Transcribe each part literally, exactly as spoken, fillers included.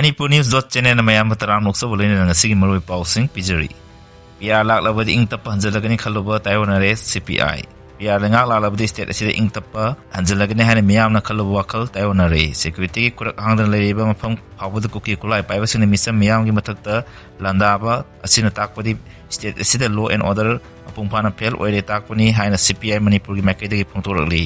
Manipur News dot channel ꯃꯌꯥꯝꯕ ꯇꯔꯥꯝꯅ ꯑꯣꯛꯆꯕ ꯂꯣꯏꯅꯅ ꯉꯁꯤꯒꯤ ꯃꯔꯨꯑꯣꯏ ꯄꯥꯎꯁꯤꯡ ꯄꯤꯖꯔꯤ꯫ ꯄꯤ ꯑꯥꯔ ꯂꯥꯛꯂꯕꯗꯤ ꯏꯪ ꯇꯞꯄ ꯍꯟꯖꯤꯜꯂꯒꯅꯤ ꯈꯜꯂꯨꯕ ꯇꯥꯏꯑꯣꯟꯅꯔꯦ ꯁꯤ ꯄꯤ ꯑꯥꯏ꯫ ꯄꯤ ꯑꯥꯔ ꯂꯩꯉꯥꯛ ꯂꯥꯛꯂꯕꯗꯤ state ꯑꯁꯤꯗ ꯏꯪ ꯇꯞꯄ ꯍꯟꯖꯤꯜꯂꯒꯅꯤ ꯍꯥꯏꯅ ꯃꯤꯌꯥꯝꯅ ꯈꯜꯂꯨꯕ ꯋꯥꯈꯜ ꯇꯥꯏꯑꯣꯟꯅꯔꯦ꯫ Securityꯒꯤ ꯈꯨꯔꯛ ꯍꯥꯡꯗꯅ ꯂꯩꯔꯤꯕ ꯃꯐꯝ ꯐꯥꯎꯕꯗ ꯀꯨꯀꯤ ꯈꯨꯠꯂꯥꯏ ꯄꯥꯏꯕꯁꯤꯡꯅ ꯃꯤꯆꯝ ꯃꯤꯌꯥꯝꯒꯤ ꯃꯊꯛꯇ ꯂꯥꯟꯗꯥꯕ ꯑꯁꯤꯅ ꯇꯥꯛꯄꯗꯤ state ꯑꯁꯤꯗ law and order ꯃꯄꯨꯡ ꯐꯥꯅ fail ꯑꯣꯏꯔꯦ ꯇꯥꯛꯄꯅꯤ ꯍꯥꯏꯅ ꯁꯤ ꯄꯤ ꯑꯥꯏ ꯃꯅꯤꯄꯨꯔꯒꯤ ꯃꯥꯏꯀꯩꯗꯒꯤ ꯐꯣꯡꯗꯣꯔꯛꯂꯤ꯫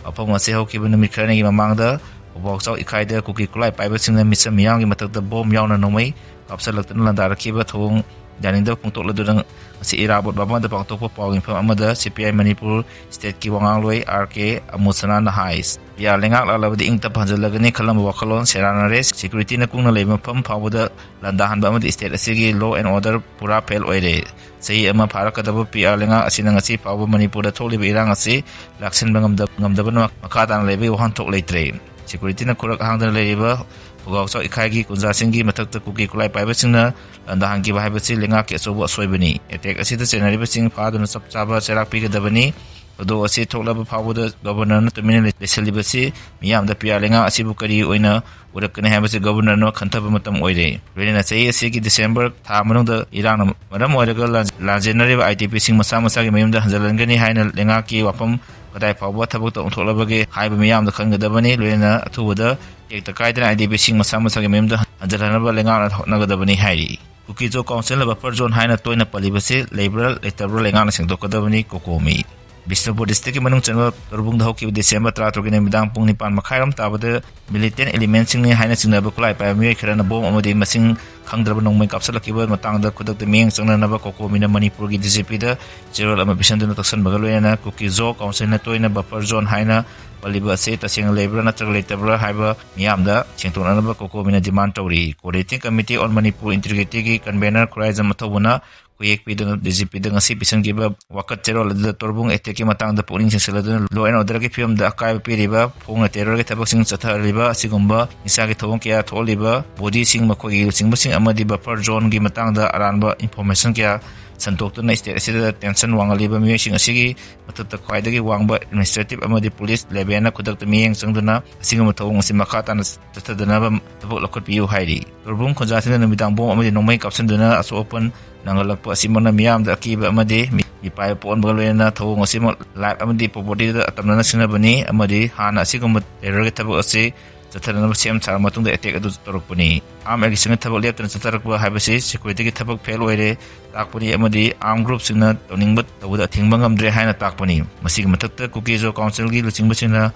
ꯋꯥꯐꯝ ꯑꯁꯤ ꯍꯧꯈꯤꯕ ꯅꯨꯃꯤꯠ ꯈꯔꯅꯤꯒꯤ ꯃꯃꯥꯡꯗ ꯄꯨꯕꯥꯛꯆꯥꯎ ꯏꯈꯥꯏꯗ ꯀꯨꯀꯤ ꯈꯨꯠꯂꯥꯏ ꯄꯥꯏꯕꯁꯤꯡꯅ ꯃꯤꯆꯝ ꯃꯤꯌꯥꯝꯒꯤ ꯃꯊꯛꯇ ꯕꯣꯝ ꯌꯥꯎꯅ ꯅꯣꯡꯃꯩ ꯀꯥꯞꯁꯤꯜꯂꯛꯇꯨꯅ ꯂꯥꯟꯗꯥꯔꯛꯈꯤꯕ ꯊꯧꯑꯣꯡ ꯌꯥꯅꯤꯡꯗꯕ ꯐꯣꯡꯗꯣꯛꯂꯗꯨꯅ ꯉꯁꯤ ꯏꯔꯥꯕꯣꯠ ꯚꯕꯟꯗ ꯄꯥꯡꯊꯣꯛꯄ ꯄꯥꯎ ꯃꯤꯐꯝ ꯑꯃꯗ ꯁꯤ ꯄꯤ ꯑꯥꯏ ꯃꯅꯤꯄꯨꯔ stateꯀꯤ ꯋꯥꯉꯥꯡꯂꯣꯏ ꯑꯥꯔ ꯀꯦ ꯑꯃꯨꯁꯅꯥꯅ ꯍꯥꯏ, ꯄꯤ ꯑꯥꯔ ꯂꯩꯉꯥꯛ ꯂꯥꯛꯂꯕꯗꯤ ꯏꯪ ꯇꯞꯄ ꯍꯟꯖꯤꯜꯂꯒꯅꯤ ꯈꯜꯂꯝꯕ ꯋꯥꯈꯜꯂꯣꯟ ꯁꯦꯔꯥꯟꯅꯔꯦ꯫ Securityꯅ ꯀꯨꯡꯅ ꯂꯩꯕ ꯃꯐꯝ ꯐꯥꯎꯕꯗ ꯂꯥꯟꯗꯥꯍꯟꯕ ꯑꯃꯗꯤ state ꯑꯁꯤꯒꯤ law and order ꯄꯨꯔꯥ fail ꯑꯣꯏꯔꯦ꯫ ꯆꯍꯤ ꯑꯃ ꯐꯥꯔꯛꯀꯗꯕ ꯄꯤ ꯑꯥꯔ ꯂꯩꯉꯥꯛ ꯑꯁꯤꯅ ꯉꯁꯤ ꯐꯥꯎꯕ ꯃꯅꯤꯄꯨꯔꯗ ꯊꯣꯛꯂꯤꯕ ꯏꯔꯥꯡ ꯑꯁꯤ ꯂꯥꯛꯁꯤꯟꯕ ꯉꯝꯗ-, ꯉꯝꯗꯕꯅ ꯃꯈꯥ ꯇꯥꯅ ꯂꯩꯕꯒꯤ ꯋꯥꯍꯟꯊꯣꯛ ꯂꯩꯇ꯭ꯔꯦ꯫ Securityꯅ ꯈꯨꯔꯛ ꯍꯥꯡꯗꯅ ꯂꯩꯔꯤꯕ ꯄꯨꯒꯥꯎꯆꯥꯎ ꯏꯈꯥꯏꯒꯤ ꯀꯨꯟꯖꯥꯁꯤꯡꯒꯤ ꯃꯊꯛꯇ ꯀꯨꯀꯤ ꯈꯨꯠꯂꯥꯏ ꯄꯥꯏꯕꯁꯤꯡꯅ ꯂꯥꯟꯗꯥꯍꯟꯈꯤꯕ ꯍꯥꯏꯕꯁꯤ ꯂꯩꯉꯥꯛꯀꯤ ꯑꯆꯧꯕ ꯑꯁꯣꯏꯕꯅꯤ꯫ Attack ꯑꯁꯤꯗ ꯆꯦꯟꯅꯔꯤꯕꯁꯤꯡ ꯐꯥꯗꯨꯅ ꯆꯞ ꯆꯥꯕ ꯆꯩꯔꯥꯛ ꯄꯤꯒꯗꯕꯅꯤ꯫ ꯊꯧꯗꯣꯛ ꯑꯁꯤ ꯊꯣꯛꯂꯕ ꯐꯥꯎꯕꯗ Governorꯅ ꯇꯨꯃꯤꯟꯅ ꯂꯩꯁꯤꯜꯂꯤꯕꯁꯤ ꯃꯤꯌꯥꯝꯗ ꯄꯤ ꯑꯥꯔ ꯂꯩꯉꯥꯛ ꯑꯁꯤꯕꯨ ꯀꯔꯤ ꯑꯣꯏꯅ ꯎꯔꯛꯀꯅꯤ ꯍꯥꯏꯕꯁꯤ Governorꯅ ꯈꯟꯊꯕ ꯃꯇꯝ ꯑꯣꯏꯔꯦ꯫ ꯂꯣꯏꯅꯅ ꯆꯍꯤ ꯑꯁꯤꯒꯤ December ꯊꯥ ꯃꯅꯨꯡꯗ ꯏꯔꯥꯡꯅ ꯃꯔꯝ ꯑꯣꯏꯔꯒ ꯂꯥꯟ-, ꯂꯥꯟꯖꯦꯟꯅꯔꯤꯕ I D Pꯁꯤꯡ ꯃꯁꯥ ꯃꯁꯥꯒꯤ ꯃꯌꯨꯝꯗ ꯍꯟꯖꯤꯜꯍꯟꯒꯅꯤ ꯍꯥꯏꯅ ꯂꯩꯉꯥꯛꯀꯤ ꯋꯥꯐꯝ ꯀꯗꯥꯏ ꯐꯥꯎꯕ ꯊꯕꯛꯇ ꯑꯣꯟꯊꯣꯛꯂꯕꯒꯦ ꯍꯥꯏꯕ ꯃꯤꯌꯥꯝꯗ ꯈꯪꯒꯗꯕꯅꯤ꯫ ꯂꯣꯏꯅꯅ ꯑꯊꯨꯕꯗ ꯇꯦꯛꯇ ꯀꯥꯏꯗꯅ I D Pꯁꯤꯡ ꯃꯁꯥ ꯃꯁꯥꯒꯤ ꯃꯌꯨꯝꯗ ꯍꯟꯖꯤꯜꯍꯟꯅꯕ ꯂꯩꯉꯥꯛꯅ ꯍꯣꯠꯅꯒꯗꯕꯅꯤ ꯍꯥꯏꯔꯤ꯫ ꯀꯨꯀꯤ-ꯖꯣ council buffer zone ꯍꯥꯏꯅ ꯇꯣꯏꯅ ꯄꯜꯂꯤꯕꯁꯤ ꯂꯩꯕ꯭ꯔꯥ ꯂꯩꯇꯕ꯭ꯔꯥ ꯂꯩꯉꯥꯛꯅ ꯁꯦꯡꯗꯣꯛꯀꯗꯕꯅꯤ, ꯀꯣꯀꯣꯃꯤ꯫ ꯕꯤꯁꯅꯨꯄꯨꯔ districtꯀꯤ ꯃꯅꯨꯡ ꯆꯟꯕ ꯇꯣꯔꯕꯨꯡꯗ ꯍꯧꯈꯤꯕ December ꯇꯔꯥꯇꯔꯨꯛꯀꯤ ꯅꯨꯃꯤꯗꯥꯡ ꯄꯨꯡ ꯅꯤꯄꯥꯟ ꯃꯈꯥꯏꯔꯣꯝ ꯇꯥꯕꯗ militant elementꯁꯤꯡꯅꯤ ꯍꯥꯏꯅ ꯆꯤꯡꯅꯕ ꯈꯨꯠꯂꯥꯏ ꯄꯥꯏꯕ ꯃꯤꯑꯣꯏ ꯈꯔꯅ ꯕꯣꯝ ꯑꯃꯗꯤ ꯃꯁꯤꯡ ꯈꯪꯗ꯭ꯔꯕ ꯅꯣꯡꯃꯩ ꯀꯥꯞꯁꯤꯜꯂꯛꯈꯤꯕ ꯃꯇꯥꯡꯗ ꯈꯨꯗꯛꯇ ꯃꯤꯠꯌꯦꯡ ꯆꯪꯅꯅꯕ ꯀꯣꯀꯣꯃꯤꯅ ꯃꯅꯤꯄꯨꯔꯒꯤ D G Pꯗ ꯆꯦꯔꯣꯜ ꯑꯃ ꯄꯤꯁꯤꯟꯗꯨꯅ ꯇꯛꯁꯟꯕꯒ ꯂꯣꯏꯅꯅ ꯀꯨꯀꯤ-ꯖꯣ councilꯅ ꯇꯣꯏꯅ buffer zone ꯍꯥꯏꯅ ꯄꯜꯂꯤꯕ ꯑꯁꯤ ꯇꯁꯦꯡꯅ ꯂꯩꯕ꯭ꯔꯥ ꯅꯠꯇ꯭ꯔꯒ ꯂꯩꯇꯕ꯭ꯔꯥ ꯍꯥꯏꯕ ꯃꯤꯌꯥꯝꯗ ꯁꯦꯡꯗꯣꯛꯅꯅꯕ ꯀꯣꯀꯣꯃꯤꯅ demand ꯇꯧꯔꯤ꯫ Coordinating Committee on Manipur Integrityꯒꯤ convener Khuraijam ꯑꯊꯧꯕꯅ ꯈꯨꯌꯦꯛ ꯄꯤꯗꯨꯅ D G Pꯗ ꯉꯁꯤ ꯄꯤꯁꯤꯟꯈꯤꯕ ꯋꯥꯀꯠ ꯆꯦꯔꯣꯜ ꯑꯗꯨꯗ ꯇꯣꯔꯕꯨꯡ attackꯀꯤ ꯃꯇꯥꯡꯗ ꯄꯨꯛꯅꯤꯡ ꯆꯤꯡꯁꯤꯜꯂꯗꯨꯅ law and orderꯒꯤ ꯐꯤꯕꯝꯗ ꯑꯀꯥꯏꯕ ꯄꯤꯔꯤꯕ, ꯐꯣꯡꯅ terrorꯒꯤ ꯊꯕꯛꯁꯤꯡ ꯆꯠꯊꯍꯜꯂꯤꯕ ꯑꯁꯤꯒꯨꯝꯕ ꯅꯤꯁꯥꯒꯤ ꯊꯧꯑꯣꯡ ꯀꯌꯥ ꯊꯣꯛꯍꯜꯂꯤꯕ, bodyꯁꯤꯡ, ꯃꯈꯣꯏꯒꯤ ꯂꯨꯆꯤꯡꯕꯁꯤꯡ ꯑꯃꯗꯤ buffer zoneꯒꯤ ꯃꯇꯥꯡꯗ ꯑꯔꯥꯟꯕ information ꯀꯌꯥ ꯁꯟꯗꯣꯛꯇꯨꯅ state ꯑꯁꯤꯗ tension ꯋꯥꯡꯍꯜꯂꯤꯕ ꯃꯤꯑꯣꯏꯁꯤꯡ ꯑꯁꯤꯒꯤ ꯃꯊꯛꯇ ꯈ꯭ꯋꯥꯏꯗꯒꯤ ꯋꯥꯡꯕ administrative ꯑꯃꯗꯤ police levelꯅ ꯈꯨꯗꯛꯇ ꯃꯤꯠꯌꯦꯡ ꯆꯪꯗꯨꯅ ꯑꯁꯤꯒꯨꯝꯕ ꯊꯧꯑꯣꯡ ꯑꯁꯤ ꯃꯈꯥ ꯇꯥꯅ ꯆꯠꯊꯗꯅꯕ ꯊꯕꯛ ꯂꯧꯈꯠꯄꯤꯌꯨ ꯍꯥꯏꯔꯤ꯫ ꯇꯣꯔꯕꯨꯡ ꯈꯨꯟꯖꯥꯁꯤꯡꯗ ꯅꯨꯃꯤꯗꯥꯡ ꯕꯣꯝ ꯑꯃꯗꯤ ꯅꯣꯡꯃꯩ ꯀꯥꯞꯁꯤꯟꯗꯨꯅ ꯑꯁꯣꯛ ꯑꯄꯟ ꯅꯪꯍꯜꯂꯛꯄ ꯑꯁꯤꯃꯛꯅ ꯃꯤꯌꯥꯝꯗ ꯑꯀꯤꯕ ꯑꯃꯗꯤ ꯃꯤ-, ꯃꯤꯄꯥꯏꯕ ꯄꯣꯛꯍꯟꯕꯒ ꯂꯣꯏꯅꯅ ꯊꯧꯑꯣꯡ ꯑꯁꯤꯃꯛ life ꯑꯃꯗꯤ propertyꯗ ꯑꯇꯝꯅꯅ ꯁꯤꯖꯤꯟꯅꯕꯅꯤ ꯑꯃꯗꯤ ꯍꯥꯟꯅ ꯑꯁꯤꯒꯨꯝꯕ terrorꯒꯤ ꯊꯕꯛ ꯑꯁꯤ ꯆꯠꯊꯅꯅꯕ ꯁꯦꯝ ꯁꯥꯔꯕ ꯃꯇꯨꯡꯗ attack ꯑꯗꯨ ꯇꯧꯔꯛꯄꯅꯤ꯫ Armed aggressionꯒꯤ ꯊꯕꯛ ꯂꯦꯞꯇꯅ ꯆꯠꯊꯔꯛꯄ ꯍꯥꯏꯕꯁꯤ securityꯒꯤ ꯊꯕꯛ fail ꯑꯣꯏꯔꯦ ꯇꯥꯛꯄꯅꯤ ꯑꯃꯗꯤ armed groupꯁꯤꯡꯅ ꯇꯧꯅꯤꯡꯕ ꯇꯧꯕꯗ ꯑꯊꯤꯡꯕ ꯉꯝꯗ꯭ꯔꯦ ꯍꯥꯏꯅ ꯇꯥꯛꯄꯅꯤ꯫ ꯃꯁꯤꯒꯤ ꯃꯊꯛꯇ Kuki Zo Councilꯒꯤ ꯂꯨꯆꯤꯡꯕꯁꯤꯡꯅ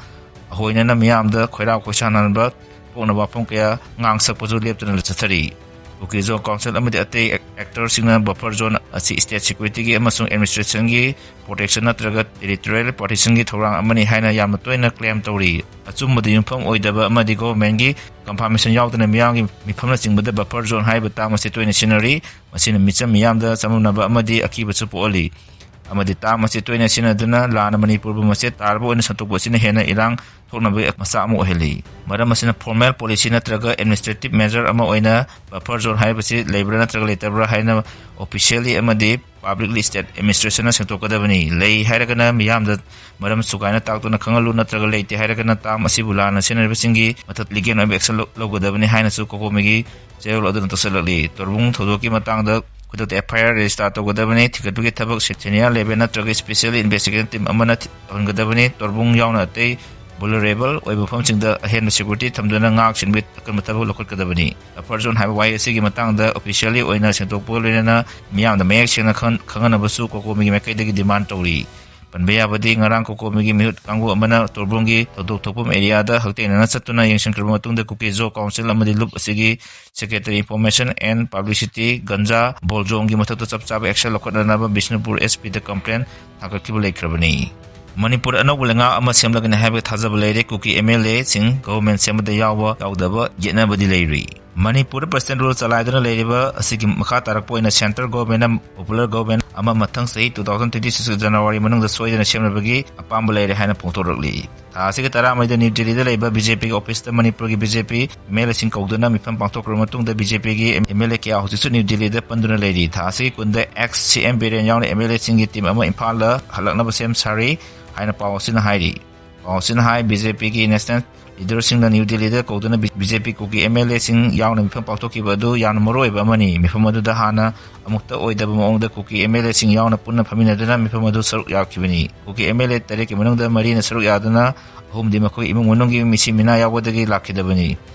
ꯑꯍꯣꯏꯅꯅ ꯃꯤꯌꯥꯝꯗ ꯈꯣꯏꯔꯥꯡ ꯈꯣꯏꯁꯥꯟꯅꯕ ꯄꯣꯛꯅꯕ ꯋꯥꯐꯝ ꯀꯌꯥ ꯉꯥꯡ ꯁꯛꯄꯁꯨ ꯂꯦꯞꯇꯅ ꯆꯠꯊꯔꯤ꯫ Kuki Zo Council ꯑꯃꯗꯤ ꯑꯇꯩ actorꯁꯤꯡꯅ buffer zone ꯑꯁꯤ state securityꯒꯤ ꯑꯃꯁꯨꯡ administrationꯒꯤ protection ꯅꯠꯇ꯭ꯔꯒ territorial partitionꯒꯤ ꯊꯧꯔꯥꯡ ꯑꯃꯅꯤ ꯍꯥꯏꯅ ꯌꯥꯝꯅ ꯇꯣꯏꯅ claim ꯇꯧꯔꯤ꯫ ꯑꯆꯨꯝꯕꯗ ꯌꯨꯝꯐꯝ ꯑꯣꯏꯗꯕ ꯑꯃꯗꯤ governmentꯒꯤ confirmation ꯌꯥꯎꯗꯅ ꯃꯤꯌꯥꯝꯒꯤ ꯃꯤꯐꯝꯅꯆꯤꯡꯕꯗ buffer zone ꯍꯥꯏꯕ term ꯑꯁꯤ ꯇꯣꯏꯅ ꯁꯤꯖꯤꯟꯅꯔꯤ꯫ ꯃꯁꯤꯅ ꯃꯤꯆꯝ ꯃꯤꯌꯥꯝꯗ ꯆꯃꯝꯅꯕ ꯑꯃꯗꯤ ꯑꯀꯤꯕꯁꯨ ꯄꯣꯛꯍꯜꯂꯤ꯫ ꯑꯃꯗꯤ term ꯑꯁꯤ ꯇꯣꯏꯅ ꯁꯤꯖꯤꯟꯅꯗꯨꯅ ꯂꯥꯟꯅ ꯃꯅꯤꯄꯨꯔꯕꯨ ꯃꯆꯦꯠ ꯇꯥꯔꯕ ꯑꯣꯏꯅ ꯁꯟꯗꯣꯛꯄ ꯑꯁꯤꯅ ꯍꯦꯟꯅ ꯏꯔꯥꯡ ꯊꯣꯛꯅꯕꯒꯤ ꯃꯆꯥꯛ ꯑꯃ ꯑꯣꯏꯍꯜꯂꯤ꯫ ꯃꯔꯝ ꯑꯁꯤꯅ formal policy ꯅꯠꯇ꯭ꯔꯒ administrative measure ꯑꯃ ꯑꯣꯏꯅ buffer zone ꯍꯥꯏꯕꯁꯤ ꯂꯩꯕ꯭ꯔꯥ ꯅꯠꯇ꯭ꯔꯒ ꯂꯩꯇꯕ꯭ꯔꯥ ꯍꯥꯏꯅ officially ꯑꯃꯗꯤ publicly state administrationꯅ ꯁꯦꯡꯗꯣꯛꯀꯗꯕꯅꯤ꯫ ꯂꯩ ꯍꯥꯏꯔꯒꯅ ꯃꯤꯌꯥꯝꯗ ꯃꯔꯝ ꯁꯨꯒꯥꯏꯅ ꯇꯥꯛꯇꯨꯅ ꯈꯪꯍꯜꯂꯨ, ꯅꯠꯇ꯭ꯔꯒ ꯂꯩꯇꯦ ꯍꯥꯏꯔꯒꯅ term ꯑꯁꯤꯕꯨ ꯂꯥꯟꯅ ꯁꯤꯖꯤꯟꯅꯔꯤꯕꯁꯤꯡꯒꯤ ꯃꯊꯛ legal ꯑꯣꯏꯕ action ꯂꯧ-, ꯂꯧꯒꯗꯕꯅꯤ ꯍꯥꯏꯅꯁꯨ ꯀꯣꯀꯣꯃꯤꯒꯤ ꯆꯌꯣꯜ ꯑꯗꯨꯅ ꯇꯛꯁꯜꯂꯛꯂꯤ꯫ ꯇꯣꯔꯕꯨꯡ ꯊꯧꯗꯣꯛꯀꯤ ꯃꯇꯥꯡꯗ ꯈꯨꯗꯛꯇ FIR register ꯇꯧꯒꯗꯕꯅꯤ꯫ ꯊꯤꯒꯠꯄꯒꯤ ꯊꯕꯛ senior level ꯅꯠꯇ꯭ꯔꯒ special investigation team ꯑꯃꯅ ꯊꯤ-, ꯇꯧꯍꯟꯒꯗꯕꯅꯤ꯫ ꯇꯣꯔꯕꯨꯡ ꯌꯥꯎꯅ ꯑꯇꯩ vulnerable ꯑꯣꯏꯕ ꯃꯐꯝꯁꯤꯡꯗ ꯑꯍꯦꯟꯕ security ꯊꯝꯗꯨꯅ ꯉꯥꯛ ꯁꯦꯟꯕꯒꯤ ꯑꯀꯟꯕ ꯊꯕꯛ ꯂꯧꯈꯠꯀꯗꯕꯅꯤ꯫ Buffer zone ꯍꯥꯏꯕ ꯋꯥꯍꯩ ꯑꯁꯤꯒꯤ ꯃꯇꯥꯡꯗ officially ꯑꯣꯏꯅ ꯁꯦꯡꯗꯣꯛꯄꯒ ꯂꯣꯏꯅꯅ ꯃꯤꯌꯥꯝꯗ ꯃꯌꯦꯛ ꯁꯦꯡꯅ ꯈꯪ-, ꯈꯪꯍꯟꯅꯕꯁꯨ ꯀꯣꯀꯣꯃꯤꯒꯤ ꯃꯥꯏꯀꯩꯗꯒꯤ demand ꯇꯧꯔꯤ꯫ ꯄꯟꯕ ꯌꯥꯕꯗꯤ ꯉꯔꯥꯡ ꯀꯣꯀꯣꯃꯤꯒꯤ ꯃꯤꯍꯨꯠ ꯀꯥꯡꯕꯨ ꯑꯃꯅ ꯇꯣꯔꯕꯨꯡꯒꯤ ꯊꯧꯗꯣꯛ ꯊꯣꯛꯐꯝ areaꯗ ꯍꯛꯊꯦꯡꯅꯅ ꯆꯠꯇꯨꯅ ꯌꯦꯡꯁꯤꯟꯈ꯭ꯔꯕ ꯃꯇꯨꯡꯗ Kuki Zo Council ꯑꯃꯗꯤ ꯂꯨꯞ ꯑꯁꯤꯒꯤ Secretary Information and Publicity ganja ꯕꯣꯜꯖꯣꯡꯒꯤ ꯃꯊꯛꯇ ꯆꯞ ꯆꯥꯕ action ꯂꯧꯈꯠꯅꯅꯕ ꯕꯤꯁꯅꯨꯄꯨꯔ SPꯗ complaint ꯊꯥꯡꯒꯠꯈꯤꯕ ꯂꯩꯈ꯭ꯔꯕꯅꯤ꯫ ꯃꯅꯤꯄꯨꯔ ꯑꯅꯧꯕ ꯂꯩꯉꯥꯛ ꯑꯃ ꯁꯦꯝꯂꯒꯅꯤ ꯍꯥꯏꯕꯒꯤ ꯊꯥꯖꯕ ꯂꯩꯔꯦ꯫ ꯀꯨꯀꯤ MLAꯁꯤꯡ government ꯁꯦꯝꯕꯗ ꯌꯥꯎꯕ ꯌꯥꯎꯗꯕ ꯌꯦꯠꯅꯕꯗꯤ ꯂꯩꯔꯤ꯫ ꯃꯅꯤꯄꯨꯔꯗ president rule ꯆꯂꯥꯏꯗꯨꯅ ꯂꯩꯔꯤꯕ ꯑꯁꯤꯒꯤ ꯃꯈꯥ ꯇꯥꯔꯛꯄ ꯑꯣꯏꯅ central government ꯅ popular government ꯑꯃ ꯃꯊꯪ ꯆꯍꯤ two thousand twenty six January ꯃꯅꯨꯡꯗ ꯁꯣꯏꯗꯅ ꯁꯦꯝꯅꯕꯒꯤ ꯑꯄꯥꯝꯕ ꯂꯩꯔꯦ ꯍꯥꯏꯅ ꯐꯣꯡꯗꯣꯔꯛꯂꯤ꯫ ꯊꯥ ꯑꯁꯤꯒꯤ ꯇꯔꯥꯃꯔꯤꯗ ꯅ꯭ꯌꯨ ꯗꯤꯜꯂꯤꯗ ꯂꯩꯕ BJP ꯒꯤ office ꯇ ꯃꯅꯤꯄꯨꯔꯒꯤ BJP MLA ꯁꯤꯡ ꯀꯧꯗꯨꯅ ꯃꯤꯐꯝ ꯄꯥꯡꯊꯣꯛꯈ꯭ꯔꯕ ꯃꯇꯨꯡꯗ BJP ꯒꯤ MLA ꯀꯌꯥ ꯍꯧꯖꯤꯛꯁꯨ ꯅ꯭ꯌꯨ ꯗꯤꯜꯂꯤꯗ ꯄꯟꯗꯨꯅ ꯂꯩꯔꯤ꯫ ꯊꯥ ꯑꯁꯤꯒꯤ ꯀꯨꯟꯗ ex CM ꯕꯤꯔꯦꯟ ꯌꯥꯎꯅ MLA ꯁꯤꯡꯒꯤ team ꯑꯃ ꯏꯝꯐꯥꯜꯗ ꯍꯜꯂꯛꯅꯕ ꯁꯦꯝ ꯁꯥꯔꯤ ꯍꯥꯏꯅ ꯄꯥꯎ ꯑꯁꯤꯅ ꯍꯥꯏꯔꯤ꯫ ꯄꯥꯎ ꯑꯁꯤꯅ ꯍꯥꯏ, BJP ꯒꯤ national leader ꯁꯤꯡꯅ ꯅ꯭ꯌꯨ ꯗꯤꯜꯂꯤꯗ ꯀꯧꯗꯨꯅ BJP ꯀꯨꯀꯤ MLA ꯁꯤꯡ ꯌꯥꯎꯅ ꯃꯤꯐꯝ ꯄꯥꯡꯊꯣꯛꯈꯤꯕ ꯑꯗꯨ ꯌꯥꯝꯅ ꯃꯔꯨꯑꯣꯏꯕ ꯑꯃꯅꯤ꯫ ꯃꯤꯐꯝ ꯑꯗꯨꯗ ꯍꯥꯟꯅ ꯑꯃꯨꯛꯇ ꯑꯣꯏꯗꯕ ꯃꯑꯣꯡꯗ ꯀꯨꯀꯤ MLA ꯁꯤꯡ ꯌꯥꯎꯅ ꯄꯨꯟꯅ ꯐꯝꯃꯤꯟꯅꯗꯨꯅ ꯃꯤꯐꯝ ꯑꯗꯨ ꯁꯔꯨꯛ ꯌꯥꯈꯤꯕꯅꯤ꯫ ꯀꯨꯀꯤ MLA ꯇꯔꯦꯠꯀꯤ ꯃꯅꯨꯡꯗ ꯃꯔꯤꯅ ꯁꯔꯨꯛ ꯌꯥꯗꯨꯅ, ꯑꯍꯨꯝꯗꯤ ꯃꯈꯣꯏ ꯏꯃꯨꯡ ꯃꯅꯨꯡꯒꯤ ꯃꯤꯁꯤ ꯃꯤꯅꯥ ꯌꯥꯎꯕꯗꯒꯤ ꯂꯥꯛꯈꯤꯗꯕꯅꯤ꯫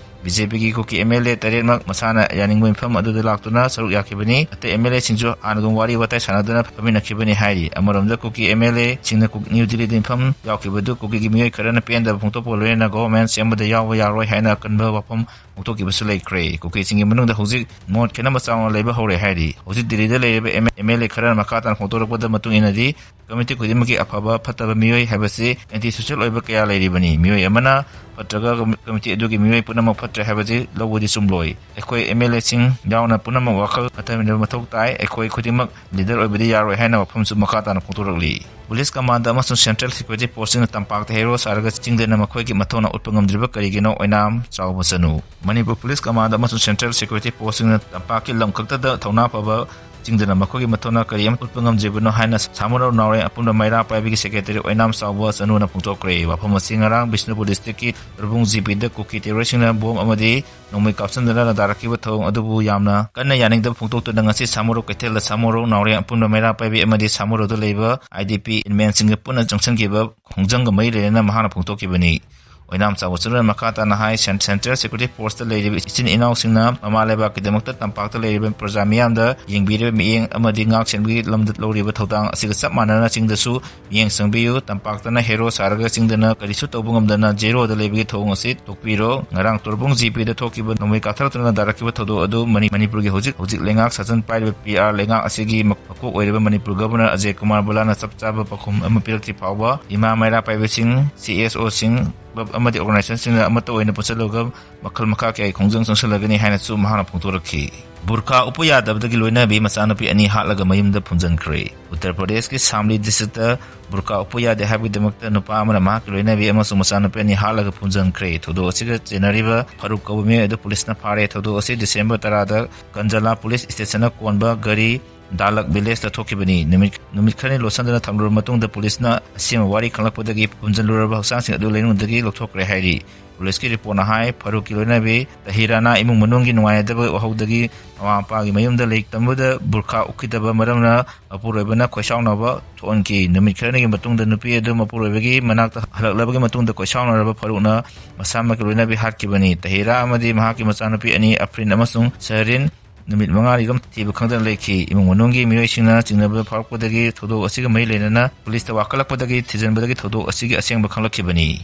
BJP ꯒꯤ ꯀꯨꯀꯤ MLA ꯇꯔꯦꯠꯃꯛ ꯃꯁꯥꯅ ꯌꯥꯅꯤꯡꯕ ꯃꯤꯐꯝ ꯑꯗꯨꯗ ꯂꯥꯛꯇꯨꯅ ꯁꯔꯨꯛ ꯌꯥꯈꯤꯕꯅꯤ꯫ ꯑꯇꯩ MLA ꯁꯤꯡꯁꯨ ꯍꯥꯟꯅꯒꯨꯝ ꯋꯥꯔꯤ ꯋꯥꯇꯥꯏ ꯁꯥꯟꯅꯗꯨꯅ ꯐꯝꯃꯤꯟꯅꯈꯤꯕꯅꯤ ꯍꯥꯏꯔꯤ꯫ ꯑꯃꯔꯣꯝꯗ ꯀꯨꯀꯤ MLA ꯁꯤꯡꯅ ꯀꯨ-, ꯅ꯭ꯌꯨ ꯗꯤꯜꯂꯤꯗ ꯃꯤꯐꯝ ꯌꯥꯎꯈꯤꯕꯗꯨ ꯀꯨꯀꯤꯒꯤ ꯃꯤꯑꯣꯏ ꯈꯔꯅ ꯄꯦꯟꯗꯕ ꯐꯣꯡꯗꯣꯛꯄꯒ ꯂꯣꯏꯅꯅ government ꯁꯦꯝꯕꯗ ꯌꯥꯎꯕ ꯌꯥꯔꯣꯏ ꯍꯥꯏꯅ ꯑꯀꯟꯕ ꯋꯥꯐꯝ ꯐꯣꯡꯗꯣꯛꯈꯤꯕꯁꯨ ꯂꯩꯈ꯭ꯔꯦ꯫ ꯀꯨꯀꯤꯁꯤꯡꯒꯤ ꯃꯅꯨꯡꯗ ꯍꯧꯖꯤꯛ ꯃꯣꯠ ꯈꯦꯠꯅꯕ ꯆꯥꯎꯅ ꯂꯩꯕ ꯍꯧꯔꯦ ꯍꯥꯏꯔꯤ꯫ ꯍꯧꯖꯤꯛ ꯗꯤꯜꯂꯤꯗ ꯂꯩꯔꯤꯕ MLA ꯈꯔꯅ ꯃꯈꯥ ꯇꯥꯅ ꯐꯣꯡꯗꯣꯔꯛꯄꯗ ꯃꯇꯨꯡ ꯏꯟꯅꯗꯤ, committee ꯈꯨꯗꯤꯡꯃꯛꯀꯤ ꯑꯐꯕ ꯐꯠꯇꯕ ꯃꯤꯑꯣꯏ ꯍꯥꯏꯕꯁꯤ anti social ꯑꯣꯏꯕ ꯀꯌꯥ ꯂꯩꯔꯤꯕꯅꯤ꯫ ꯃꯤꯑꯣꯏ ꯑꯃꯅ ꯐꯠꯇ꯭ꯔꯒ committee ꯑꯗꯨꯒꯤ ꯃꯤꯑꯣꯏ ꯄꯨꯝꯅꯃꯛ ꯐꯠꯇ꯭ꯔꯦ ꯍꯥꯏꯕꯁꯤ ꯂꯧꯕꯗꯤ ꯆꯨꯝꯂꯣꯏ꯫ ꯑꯩꯈꯣꯏ MLA ꯁꯤꯡ ꯌꯥꯎꯅ ꯄꯨꯝꯅꯃꯛ ꯋꯥꯈꯜ ꯈꯟꯊꯃꯤꯟꯅꯕ ꯃꯊꯧ ꯇꯥꯏ꯫ ꯑꯩꯈꯣꯏ ꯈꯨꯗꯤꯡꯃꯛ leader ꯑꯣꯏꯕꯗꯤ ꯌꯥꯔꯣꯏ ꯍꯥꯏꯅ ꯋꯥꯐꯝꯁꯨ ꯃꯈꯥ ꯇꯥꯅ ꯐꯣꯡꯗꯣꯔꯛꯂꯤ꯫ Police command ꯑꯃꯁꯨꯡ central security force ꯁꯤꯡꯅ ꯇꯝꯄꯥꯛꯇ ꯍꯦꯔꯣ ꯁꯥꯔꯒ ꯆꯤꯡꯗꯅ ꯃꯈꯣꯏꯒꯤ ꯃꯊꯧꯅꯥ ꯎꯠꯄ ꯉꯝꯗ꯭ꯔꯤꯕ ꯀꯔꯤꯒꯤꯅꯣ? ꯑꯣꯏꯅꯥꯝ ꯆꯥꯎꯕ ꯆꯅꯨ꯫ ꯃꯅꯤꯄꯨꯔ police command ꯑꯃꯁꯨꯡ central security force ꯁꯤꯡꯅ ꯇꯝꯄꯥꯛꯀꯤ ꯂꯝ ꯈꯛꯇꯗ ꯊꯧꯅꯥ ꯐꯕ ꯆꯤꯡꯗꯅ ꯃꯈꯣꯏꯒꯤ ꯃꯊꯧꯅꯥ ꯀꯔꯤ ꯑꯃꯠꯇ ꯎꯠꯄ ꯉꯝꯗ꯭ꯔꯤꯕꯅꯣ ꯍꯥꯏꯅ ꯁꯥꯃꯨꯔꯧ ꯅꯥꯎꯔꯦꯝ ꯑꯄꯨꯟꯕ ꯃꯩꯔꯥ ꯄꯥꯏꯕꯤꯒꯤ secretary ꯑꯣꯏꯅꯥꯝ ꯆꯥꯎꯕ ꯆꯅꯨꯅ ꯐꯣꯡꯗꯣꯛꯈ꯭ꯔꯦ꯫ ꯋꯥꯐꯝ ꯑꯁꯤ ꯉꯔꯥꯡ ꯕꯤꯁꯅꯨꯄꯨꯔ district ꯀꯤ ꯇꯣꯔꯕꯨꯡ ꯖꯤꯄꯤꯗ ꯀꯨꯀꯤ terrorist ꯁꯤꯡꯅ bomb ꯑꯃꯗꯤ ꯅꯣꯡꯃꯩ ꯀꯥꯞꯁꯤꯟꯗꯨꯅ ꯂꯥꯟꯗꯥꯔꯛꯈꯤꯕ ꯊꯧꯑꯣꯡ ꯑꯗꯨꯕꯨ ꯌꯥꯝꯅ ꯀꯟꯅ ꯌꯥꯅꯤꯡꯗꯕ ꯐꯣꯡꯗꯣꯛꯇꯨꯅ ꯉꯁꯤ ꯁꯥꯃꯨꯔꯧ ꯀꯩꯊꯦꯜꯗ ꯁꯥꯃꯨꯔꯧ ꯅꯥꯎꯔꯦꯝ ꯑꯄꯨꯟꯕ ꯃꯩꯔꯥ ꯄꯥꯏꯕꯤ ꯑꯃꯗꯤ ꯁꯥꯃꯨꯔꯧꯗ ꯂꯩꯕ IDP inmate ꯁꯤꯡꯒ ꯄꯨꯟꯅ ꯆꯪꯁꯤꯟꯈꯤꯕ ꯈꯣꯡꯖꯪꯒ ꯃꯔꯤ ꯂꯩꯅꯅ ꯃꯍꯥꯛꯅ ꯐꯣꯡꯗꯣꯛꯈꯤꯕꯅꯤ꯫ ꯑꯣꯏꯅꯥꯝ ꯆꯥꯎꯕ ꯆꯅꯨꯅ ꯃꯈꯥ ꯇꯥꯅ ꯍꯥꯏ, Cen-, central security force ꯇ ꯂꯩꯔꯤꯕ ꯏꯆꯤꯟ ꯏꯅꯥꯎꯁꯤꯡꯅ ꯃꯃꯥ ꯂꯩꯕꯥꯛꯀꯤꯗꯃꯛꯇ ꯇꯝꯄꯥꯛꯇ ꯂꯩꯔꯤꯕ ꯄ꯭ꯔꯖꯥ ꯃꯤꯌꯥꯝꯗ ꯌꯦꯡꯕꯤꯔꯤꯕ ꯃꯤꯠꯌꯦꯡ ꯑꯃꯗꯤ ꯉꯥꯛ ꯁꯦꯟꯕꯒꯤ ꯂꯝꯗ ꯂꯧꯔꯤꯕ ꯊꯧꯗꯥꯡ ꯑꯁꯤꯒ ꯆꯞ ꯃꯥꯟꯅꯅ ꯆꯤꯡꯗꯁꯨ ꯃꯤꯠꯌꯦꯡ ꯆꯪꯕꯤꯌꯨ꯫ ꯇꯝꯄꯥꯛꯇꯅ ꯍꯦꯔꯣ ꯁꯥꯔꯒ ꯆꯤꯡꯗꯅ ꯀꯔꯤꯁꯨ ꯇꯧꯕ ꯉꯝꯗꯅ zero ꯗ ꯂꯩꯕꯒꯤ ꯊꯧꯑꯣꯡ ꯑꯁꯤ ꯇꯣꯛꯄꯤꯔꯣ꯫ ꯉꯔꯥꯡ ꯇꯣꯔꯕꯨꯡ ꯖꯤꯄꯤꯗ ꯊꯣꯛꯈꯤꯕ ꯅꯣꯡꯃꯩ ꯀꯥꯞꯊꯔꯛꯇꯨꯅ ꯂꯥꯟꯗꯥꯔꯛꯈꯤꯕ ꯊꯧꯗꯣꯛ ꯑꯗꯨ ꯃꯅꯤ-, ꯃꯅꯤꯄꯨꯔꯒꯤ ꯍꯧꯖꯤꯛ, ꯍꯧꯖꯤꯛ ꯂꯩꯉꯥꯛ ꯁꯥꯁꯟ ꯄꯥꯏꯔꯤꯕ PR ꯂꯩꯉꯥꯛ ꯑꯁꯤꯒꯤ ꯃ-, ꯃꯀꯣꯛ ꯑꯣꯏꯔꯤꯕ ꯃꯅꯤꯄꯨꯔ Governor ꯑꯖꯌ ꯀꯨꯃꯥꯔ ꯕꯂꯥꯅ ꯆꯞ ꯆꯥꯕ ꯄꯥꯎꯈꯨꯝ ꯑꯃ ꯄꯤꯔꯛꯇ꯭ꯔꯤ ꯐꯥꯎꯕ ꯏꯃꯥ ꯃꯩꯔꯥ ꯄꯥꯏꯕꯁꯤꯡ, CSO ꯁꯤꯡ, club ꯑꯃꯗꯤ organizationꯁꯤꯡꯅ ꯑꯃꯠꯇ ꯑꯣꯏꯅ ꯄꯨꯟꯁꯤꯜꯂꯒ ꯃꯈꯜ ꯃꯈꯥ ꯀꯌꯥꯒꯤ ꯈꯣꯡꯖꯪ ꯆꯪꯁꯤꯜꯂꯒꯅꯤ ꯍꯥꯏꯅꯁꯨ ꯃꯍꯥꯛꯅ ꯐꯣꯡꯗꯣꯔꯛꯈꯤ꯫ ꯕꯨꯔꯈꯥ ꯎꯞꯄ ꯌꯥꯗꯕꯗꯒꯤ ꯂꯣꯏꯅꯕꯤ ꯃꯆꯥꯅꯨꯄꯤ ꯑꯅꯤ ꯍꯥꯠꯂꯒ ꯃꯌꯨꯝꯗ ꯐꯨꯝꯖꯤꯟꯈ꯭ꯔꯦ꯫ ꯎꯠꯇꯔ ꯄ꯭ꯔꯗꯦꯁꯀꯤ ꯁꯥꯝꯂꯤ districtꯇ ꯕꯨꯔꯈꯥ ꯎꯞꯄ ꯌꯥꯗꯦ ꯍꯥꯏꯕꯒꯤꯗꯃꯛꯇ ꯅꯨꯄꯥ ꯑꯃꯅ ꯃꯍꯥꯛꯀꯤ ꯂꯣꯏꯅꯕꯤ ꯑꯃꯁꯨꯡ ꯃꯆꯥꯅꯨꯄꯤ ꯑꯅꯤ ꯍꯥꯠꯂꯒ ꯐꯨꯝꯖꯤꯟꯈ꯭ꯔꯦ꯫ ꯊꯧꯗꯣꯛ ꯑꯁꯤꯒ ꯆꯦꯟꯅꯔꯤꯕ ꯐꯥꯔꯨꯛ ꯀꯧꯕ ꯃꯤꯑꯣꯏ ꯑꯗꯨ ꯄꯨꯂꯤꯁꯅ ꯐꯥꯔꯦ꯫ ꯊꯧꯗꯣꯛ ꯑꯁꯤ ꯗꯤꯁꯦꯝꯕꯔ ꯇꯔꯥꯗ ꯀꯟꯖꯂꯥ ꯄꯨꯂꯤꯁ ꯁ꯭ꯇꯦꯁꯟꯅ ꯀꯣꯟꯕ ꯒꯥꯔꯤ ꯗꯥꯂꯛ ꯚꯤꯂꯦꯖꯇ ꯊꯣꯛꯈꯤꯕꯅꯤ꯫ ꯅꯨꯃꯤꯠ, ꯅꯨꯃꯤꯠ ꯈꯔꯅꯤ ꯂꯣꯠꯁꯤꯟꯗꯨꯅ ꯊꯝꯂꯨꯔꯕ ꯃꯇꯨꯡꯗ ꯄꯨꯂꯤꯁꯅ ꯑꯁꯦꯡꯕ ꯋꯥꯔꯤ ꯈꯪꯂꯛꯄꯗꯒꯤ ꯐꯨꯝꯖꯤꯜꯂꯨꯔꯕ ꯍꯛꯆꯥꯡꯁꯤꯡ ꯑꯗꯨ ꯂꯩꯅꯨꯡꯗꯒꯤ ꯂꯧꯊꯣꯛꯈ꯭ꯔꯦ ꯍꯥꯏꯔꯤ꯫ ꯄꯨꯂꯤꯁꯀꯤ ꯔꯤꯄꯣꯔꯠꯅ ꯍꯥꯏ, ꯐꯥꯔꯨꯛꯀꯤ ꯂꯣꯏꯅꯕꯤ ꯇꯍꯤꯔꯥꯅ ꯏꯃꯨꯡ ꯃꯅꯨꯡꯒꯤ ꯅꯨꯡꯉꯥꯏꯅꯗꯕ ꯋꯥꯍꯧꯗꯒꯤ ꯃꯃꯥ ꯃꯄꯥꯒꯤ ꯃꯌꯨꯝꯗ ꯂꯥꯏꯔꯤꯛ ꯇꯝꯕꯗ ꯕꯨꯔꯈꯥ ꯎꯞꯈꯤꯗꯕ ꯃꯔꯝꯅ ꯃꯄꯨꯔꯣꯏꯕꯅ ꯈꯣꯏꯁꯥꯎꯅꯕ ꯊꯣꯛꯍꯟꯈꯤ꯫ ꯅꯨꯃꯤꯠ ꯈꯔꯅꯤꯒꯤ ꯃꯇꯨꯡꯗ ꯅꯨꯄꯤ ꯑꯗꯨ ꯃꯄꯨꯔꯣꯏꯕꯒꯤ ꯃꯅꯥꯛꯇ ꯍꯜꯂꯛꯂꯕꯒꯤ ꯃꯇꯨꯡꯗ ꯈꯣꯏꯁꯥꯎꯅꯔꯕ ꯐꯥꯔꯨꯛꯅ ꯃꯁꯥꯃꯛꯀꯤ ꯂꯣꯏꯅꯕꯤ ꯍꯥꯠꯈꯤꯕꯅꯤ꯫ ꯇꯍꯤꯔꯥ ꯑꯃꯗꯤ ꯃꯍꯥꯛꯀꯤ ꯃꯆꯥꯅꯨꯄꯤ ꯑꯅꯤ ꯑꯐ꯭ꯔꯤꯟ ꯑꯃꯁꯨꯡ ꯁꯍꯔꯤꯟ ꯅꯨꯃꯤꯠ ꯃꯉꯥꯅꯤꯔꯣꯝ ꯊꯤꯕ ꯈꯪꯗꯅ ꯂꯩꯈꯤ꯫ ꯏꯃꯨꯡ ꯃꯅꯨꯡꯒꯤ ꯃꯤꯑꯣꯏꯁꯤꯡꯅ ꯆꯤꯡꯅꯕ ꯐꯥꯎꯔꯛꯄꯗꯒꯤ ꯊꯧꯗꯣꯛ ꯑꯁꯤꯒ ꯃꯔꯤ ꯂꯩꯅꯅ ꯄꯨꯂꯤꯁꯇ ꯋꯥꯀꯠꯂꯛꯄꯗꯒꯤ ꯊꯤꯖꯤꯟꯕꯗꯒꯤ ꯊꯧꯗꯣꯛ ꯑꯁꯤꯒꯤ ꯑꯁꯦꯡꯕ ꯈꯪꯂꯛꯈꯤꯕꯅꯤ꯫